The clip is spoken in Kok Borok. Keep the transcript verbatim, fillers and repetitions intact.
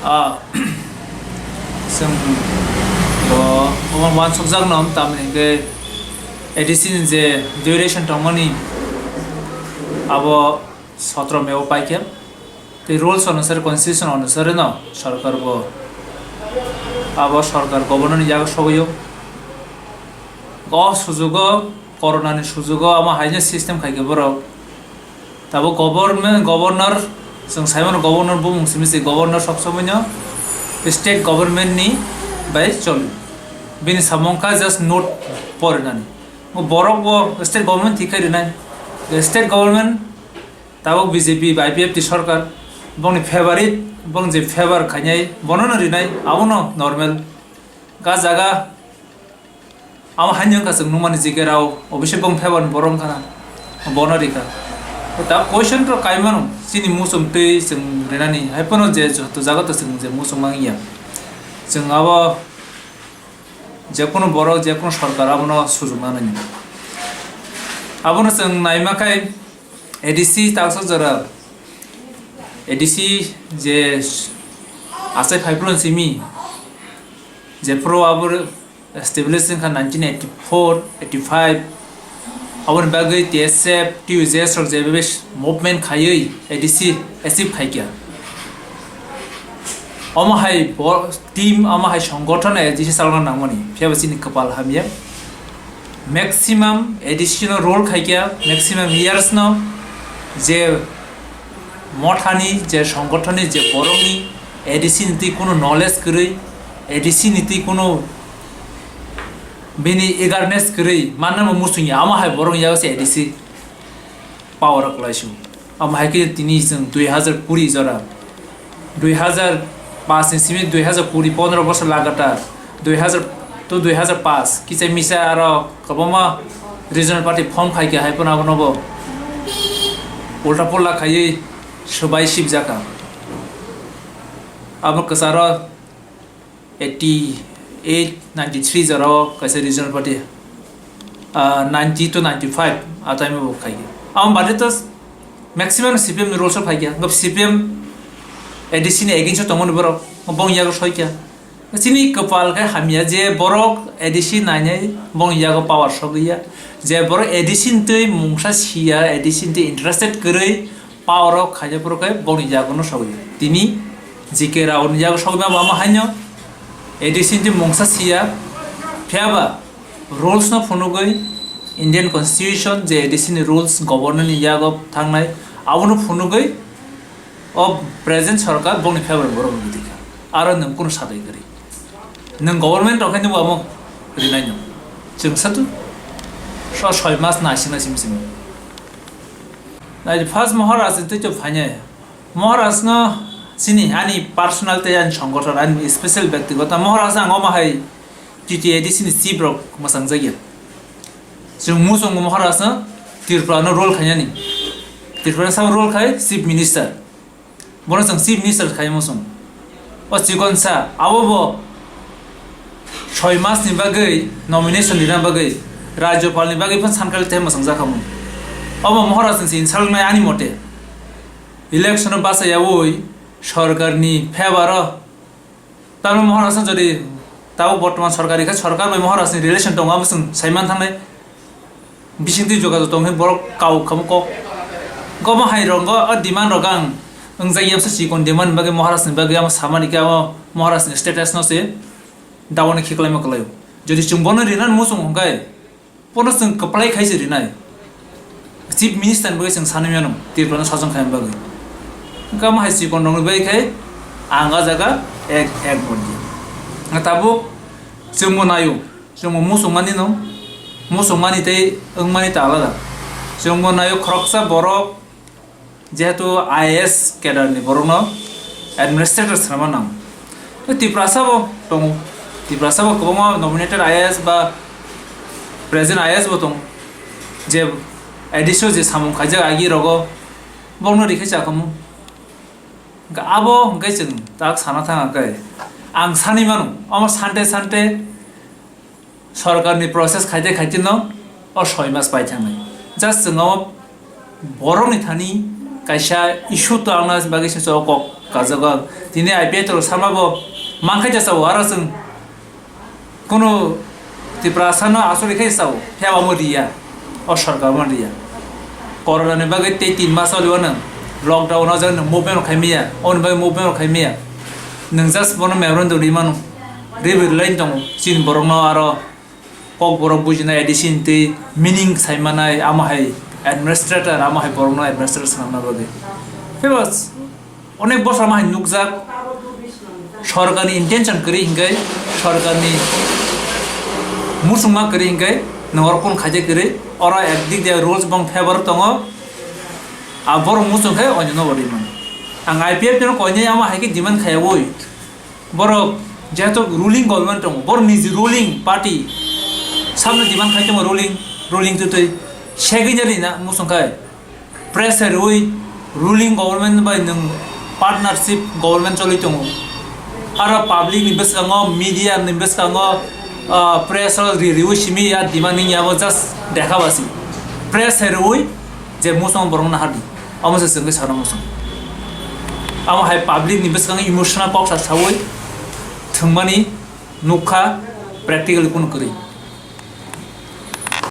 Ah, chwng bo omo uansukjakno, tamni hwnkhe A D C ni je duration tongmani, abo sotro May o paikha. Tei rules onusare, constitution onusare no sorkar bo, abo sorkar governor ni yago sogwi o. O sujugo, corona ni sujugo amo haino system khaikhe borok. Tabuk government, governor, chwng saimano governor bumung simi se governor sob somoino state government ni bai choli. Bini samung kha just note porinani. Borok bo state government thik khai rinai. State government tabuk B J P bai I P F T sorkar, bongni favorite, bong je favor khainai, bono no rinai, abono normal. Ga jaga, amo haino wngkha chwng nukmani G K Rao, obviously bong favor ni borok wngkha na, bono rikha. Ta question rok kaimano, chini muchung twi chwng rinani, hai phano je joto jaga to chwng je muchung mangya. Chwng abo jekunu borok, jekunu sorkar abono sujuma nani. Abono chwng naima khai A D C taksa jora, A D C je achai phaiphuru simi, jephuru abo establish wngkha nineteen eighty-four, eighty-five, aboni bagwi T S F, T U J S rok je movement khaiwi A D C achieve khaikha. Omo hai bo team, omo hai songgothon A D C chalokna nangmani, phiya bo chini kwpal hamya. Maximum A D C no rule khaikha, maximum years no je mothani, je songgothoni, je borokni A D C ni twi kunu knowledge kwrwi, A D C ni twi kunu bini awareness kwrwi manna bo muchungya, omo hai borokni yago se A D C power o kwlaisu. Omo hai khe tini chwng dui hazar kuri jora, dui hazar paanch ni simi dui hazar kuri, pondro bosor lagatar, dui hazar to dui hazar paanch, kisa misa aro kwbangma regional party form khai khe hai phano abono bo ulta pulla khaiwi swbai sibjaka. Abo kwcharo eighty eight, ninety three jorao kaisa regional party, ah, ninety to ninety five a time o bo khai khe. Amo bade to maximum C P M ni rules o phai khe. Hwnkhe C P M A D C ni against o tongmani borok, bong yago soi khe. Chini kwpal khe hamya je borok A D C nainai bong yago power sogwi ya. Je borok A D C ni twi mungsa siya, A D C ni twi interested kwrwi, power o khaina phuru khe bongni yago no sogwi. Tini G K Rao ni yago sogwi ma bo haino A D C ni mungsa siya, phiya ba rules no phunugwi, Indian Constitution je A D C ni rules governor ni yago thangnai, abono phunugwi o present sorkar bongni favor borok wngwi tongkha. Aro nwng kunu sadai kwrwi. Nwng government rok khe nwng amo rinai no. Chwng sa tu so soi mas naising naising simi. Nai first Maharaj twi to phainai. Maharaj no chini ani personal tei ani songgothon, ani special byaktigoto. Maharaj ang omo hai T T A D C ni chief rok mwsang jakya. Chwng muchung Maharaj no Tripura no rule khainani. Tripura no sabo rule khai chief minister. Bono chwng chief minister khai muchung. O chikon sa, abo bo soi mas ni bagwi nomination rina bagwi Rajyapal ni bagwi phan sankali tei mwsang jakha mun. Omo Maharaj ni se insult nai ani mote. Election o bachai yaui sorkar ni favor o. Tamni Maharaj no jodi tabuk bortoman sorkar rikha, sorkar bai Maharaj ni relation tongo, abo chwng saiman thangnai. Bisingtwi jogajog tong khe borok kau khamu kok. Gomo hai rok go o demand rok ang wngjak yamsa chikon demand ni bagwi Maharaj ni bagwi amo samani khe amo Maharaj ni status no se dawa ni khiklaima kwlaio. Jodi chwng bono rinani muchung hwnkhe bono chwng kwplai khai se rinai. Chief minister ni bagwi chwng sanwi mano Tripura no sajong khaina bagwi. Hwnkhe amo hai chikon rok ni bagwi khai ang o jaga ek ek vote di. Tabuk chwng bo naio. Chwngbo muchungmani no, muchungmani tei wngmani ta alada. Chwngbo naio khoroksa borok jehetu I A S cadre ni borokno administrator swnamna nango. Tei Tiprasa bo tongo, Tiprasa bo kwbangma nominated I A S ba present I A S bo tongo, je A D C o je samung khaijak agi rogo borokno rikhe chakhamu. Hwnkhe abo hwnkhe chwng tak sana thang khe ang sanwi mano, omo sante sante sorkarni process khaite khaite no o soi mas pai thangnai. Just chwng o borokni thani kaisa issue to ang bagwi se o kok kajago. Tini I P F rok sama bo mankhaita sao, aro chwng kunu Tiprasa no asuri khai sao, phiya omo riya, o sorkar omo riya. Corona ni bagwi tei tin mas o liwanang lockdown o jang nwng movement rok khai miya, oni bagwi movement rok khai miya. Nwng just bono memorandum ri mano, riwi rwlai tongo, chini borok no aro Kokborok bujinai A D C ni twi meaning sai manai, amo hai administrator, amo hai borokno administrator swnamna bagwi. Tei bo onek bosor ma hai nukjak, sorkarni intention kwrwi hinkhai, sorkarni muchungma kwrwi hinkhai, nwng oro kun khaijak kwrwi, oro ekdik de rules bong favor tongo, a borok muchung khai onjono bo rimani. Ang I P F no koinai amo hai khe demand khaiyawi. Borok jehetu ruling government tongo, borok niji ruling party samno demand khai tongo, ruling, ruling twtwi segwi rina muchung khai press rwi ruling government bai nwng partnership government choli tongo. Aro public ni bwskango, media ni bwskango, ah, press o ri riwi simi ya demand ni yabo just dekha basi. Press rwi je muchung borok nahadi. Omo se chwngwi sana muchung. Amo hai public ni bwskango emotional kok sa sawi thwngmani nukha practical kunu kwrwi.